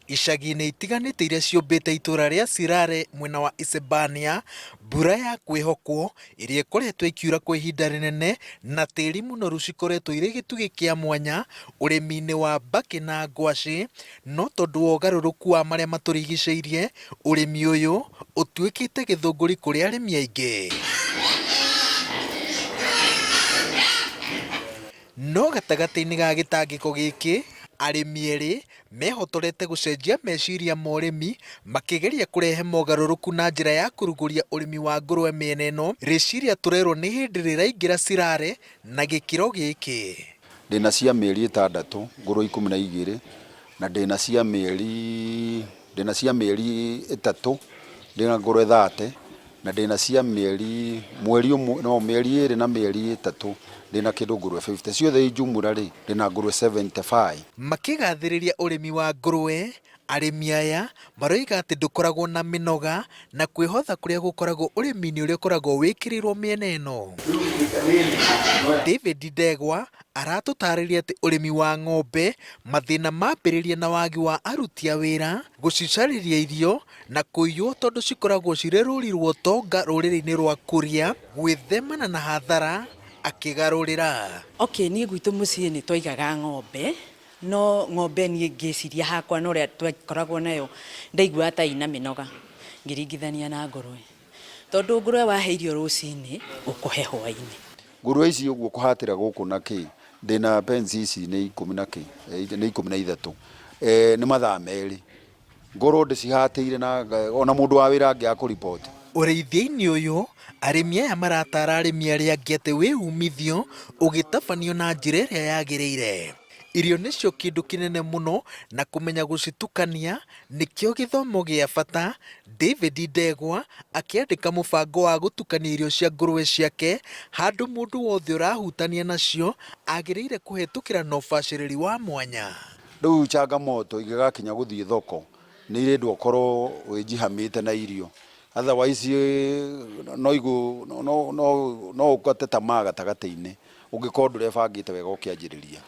Icagi-inĩ itiganĩte iria ciũmbĩte itũra rĩa Sirare mwena wa Isebania, mbura ya kwĩhokwo ĩrĩa ĩkoretwo ĩkiura kwa ihinda rĩnene na tĩri mũnoru cikoretwo irĩ gĩtugĩ kĩa mwanya ũrĩmi-inĩ wa mbakĩ na ngwacĩ, no tondũ wa ũgarũrũku wa marĩa matũrigicĩirie, ũrĩmi ũyũ ũtuĩkĩte gĩthũngũri kũrĩ arĩmi aingĩ. No gatagatĩ-inĩ ga gĩtangĩko gĩkĩ, arĩmi erĩ mehotorete gũcenjia meciria ma ũrĩmi makĩgeria kũrehe mogarũrũku na njĩra ya kũrugũria ũrĩmi wa ngũrwe mĩena ĩno, rĩciria tũrerwo nĩ hĩndĩ rĩraingĩra Sirare na gĩkĩro gĩkĩ. Ndĩna cia mĩeri ĩtandatũ, ngũrwe 12, na ndĩna cia mĩeri, ndĩna cia mĩeri ĩtatũ, ndĩna ngũrwe 30, na ndĩna cia mĩeri, mweri ũmwe, no mĩeri ĩrĩ na mĩeri ĩtatũ, ndĩna kĩndũ ngũrwe 50. Ciothe i jumla rĩ, ndĩna ngũrwe 75. Makĩgathĩrĩria ũrĩmi wa ngũrwe, arĩmi aya maroiga atĩ ndũkoragwo na mĩnoga na kwĩhotha kũrĩa gũkoragwo ũrĩmi-inĩ ũrĩa ũkoragwo wĩkĩrĩirwo mĩena ĩno. David Ndegwa aratũtarĩria atĩ ũrĩmi wa ng'ombe mathĩna mambĩrĩria na wagi wa aruti a wĩra, gũcicarĩria irio na kũiywo tondũ cikoragwo cirĩ rũri rwa ũtonga rũrĩrĩ-inĩ rwa Kuria gwĩthemana na hathara, akĩgarũrĩra. Okay, niĩ gwitũ mũciĩ nĩ twaigaga ng'ombe, no ng'ombe niĩ ngĩciria hakwa na ũrĩa twakoragwo nayo, ndaiguaga ta ina mĩnoga ngĩringithania na ngũrwe. Tondũ ngũrwe wahe irio rũcinĩ, ũkũhe hwainĩ. Ngũrwe ici ũguo kũhatĩra gũkũ na kĩ, ndĩna pens ici nĩ ikũmi na kĩ, nĩ 13, nĩ mathaa merĩ. Ngorwo ndĩcihatĩire na ona mũndũ wa wĩra angĩaga kũ report. Ũrĩithia-inĩ ũyũ, arĩmi aya maratara arĩmi arĩa angĩ atĩ wĩ umithio ũgĩtabanio na njĩra ĩrĩa yagĩrĩire. Irio nĩcio kĩndũ kĩnene mũno na kũmenya gũcitukania nĩkĩo gĩthomo gĩa bata, David Ndegwa akĩandĩka mũbango wa gũtukania irio cia ngũrũwe ciake handũ mũndũ wothe ũrahutania nacio agĩrĩire kũhetũkĩra na ũbacĩrĩri wa mwanya. Rĩu changamoto ingĩgakinya gũthiĩ thoko nĩ irendwo ũkorwo wĩnjihamĩte na irio otherwise no igu no no no ũkate tamaa gatagatĩ-inĩ ũngĩkorwo ndũrebangĩte wega ũkĩanjĩrĩria.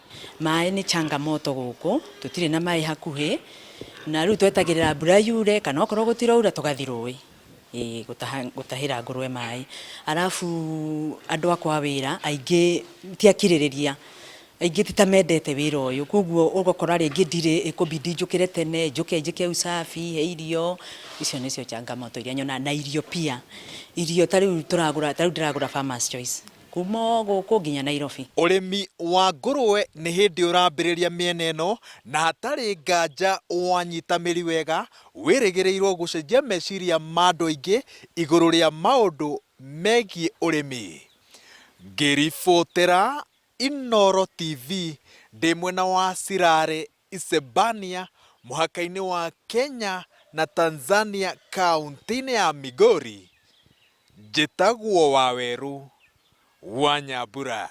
Maĩ nĩ changamoto gũkũ, tũtirĩ na maĩ hakuhĩ, na rĩu twetagĩrĩra mbura yure kana okorwo gũtiraura tũgathiĩ rũĩ, ĩĩ gũtahĩra ngũrũwe maĩ. Arabu andũ akwa a wĩra aingĩ ti akirĩrĩria, aingĩ ti ta mendete wĩra ũyũ, koguo ũgakora rĩngĩ ndirĩ, ĩkũbidi njũkĩre tene, njũke njĩke usafi, he irio, icio nĩcio changamoto iria nyonaga. Na irio pia, irio ta rĩu tũragũra, ta rĩu ndĩragũra Farmers Choice, kuma o gũkũ nginya Nairobi. Ũrĩmi wa ngũrũwe nĩ hĩndĩ ũrambĩrĩria mĩena ĩno na hatarĩ nganja wanyita mĩri wega wĩrĩgĩrĩirwo gũcenjia meciria ma andũ aingĩ igũrũ rĩa maũndũ megiĩ ũrĩmi. Ngĩribotera Inooro TV ndĩ mwena wa Sirare Isebania mũhaka-inĩ wa Kenya na Tanzania kaũntĩ-inĩ ya Migori, njĩtagwo Wawerũ wa Nyambura.